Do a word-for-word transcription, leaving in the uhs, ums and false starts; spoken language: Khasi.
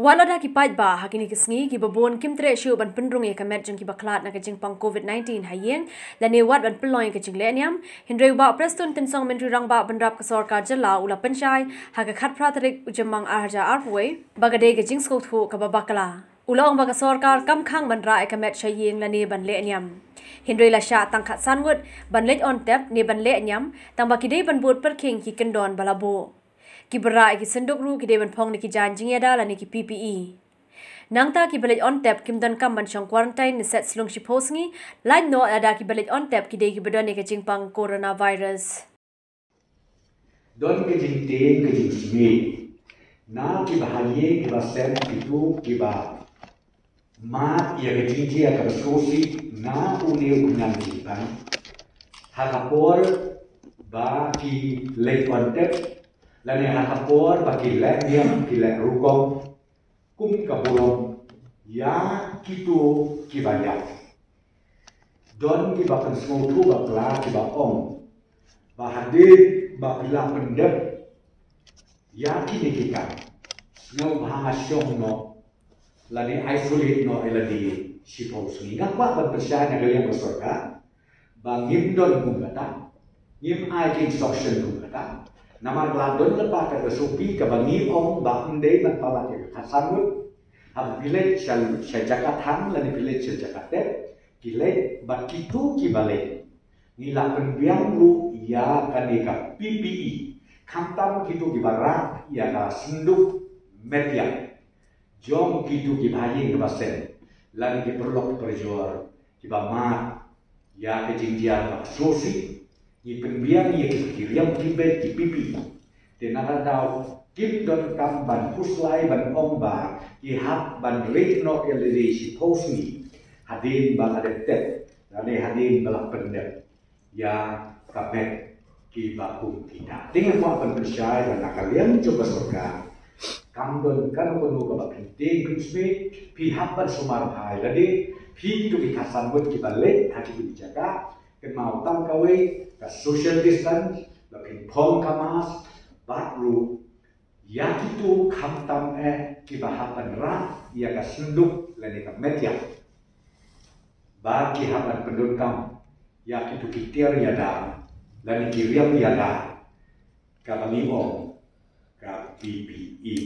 Wat lada ki paidbah ha kine ki sngi kiba bun kim treh shuh ban pynrung ïa ka met jong ki bakhlad na ka jingpang covid nineteen ha ïing lane wat ban pynlong ïa ka jingleh niam, hynrei u Bah Prestone Tynsong, Myntri Rangbah Bynrap ka Sorkar Jylla, u la pynshai ha ka khatphra tarik u Jymmang arhajar arphew wei ba ka dei ka jingsngewthuh kaba bakla. U la ong ba ka sorkar kam khang ban rah ïa ka met sha ïing lane ban leh niam, hynrei la shah tang khatsan ngut ban leit on tep ne ban leh niam, tang ba ki dei ban bud pyrkhing ki kyndon ba la buh. Kiba rah ïa ki synduk ruh ki dei ban phong na ki jaiñ jingïada lane ki P P E. Nangta kiba leit on tep kim donkam ban shong quarantine ne set slung shiphew sngi, lait noh lada kiba leit on tep ki dei kiba don ïa ka jingpang coronavirus. Don ka jingtieng ka jingsmit na kiba ha ïing kiba sem, kito kiba mad ïa ka jingjia kaba sngewsih na une u nang jingpang, ha ka por ba ki leit on tep lane ha ka por ba ki leh niam, ki leh rukom, kum ka burom ïa kito kiba ïap. Don kiba pynsngewthuh bakla kiba ong ba hadien ba phi la pyndep ïa kine ki kam, sngewbha shong noh lane isolate noh ïa lade shiphew sngi. Nga kwah ban pynshai na ka liang ka sorkar ba ngim don kum kata, ngim ai ka instruction kum kata. Namar ka la don lypa ka S O P kaba ngi ong ba ym dei ban palat ïa ka khatsan ngut. Haba phi leit sha, sha jaka thang lane phi leit sha jaka tep, ki leit, bad kito kiba leit, ngi la pynbiang ruh ïa kane ka P P E, khamtam kito kiba rah ïa ka synduk met ïap jong kito kiba ha ïing kiba sem lane ki paralok parajor kiba mad ïa ka jingjia kaba sngewsih. Ngi pynbiang ïa ki, ki riam ki beit, ki P P E. Te na ka daw kim donkam ban khuslai ban ong ba ki hap ban rieh noh ïa lade shiphew sngi hadien ba la dep tep lane hadien ba la pyndep ïa ka met kiba kum kita. Te nga kwah ban pynshai ba na ka liang jong ka sorkar kam don kano kano kaba pyntieng pynsmit. Phi hap ban sumar bha ïa lade, phi kito ki khatsan ngut kiba leit ha kito ki jaka, kynmaw tang kawei ka social distance, ba phin phong ka mask, bad ruh ïa kito khamtam eh kiba hap ban rah ïa ka synduk lane ka met ïap, ba ki hap ban pyndonkam ïa kito ki tiar ïada lane ki riam ïada kaba ngi ong ka P P E.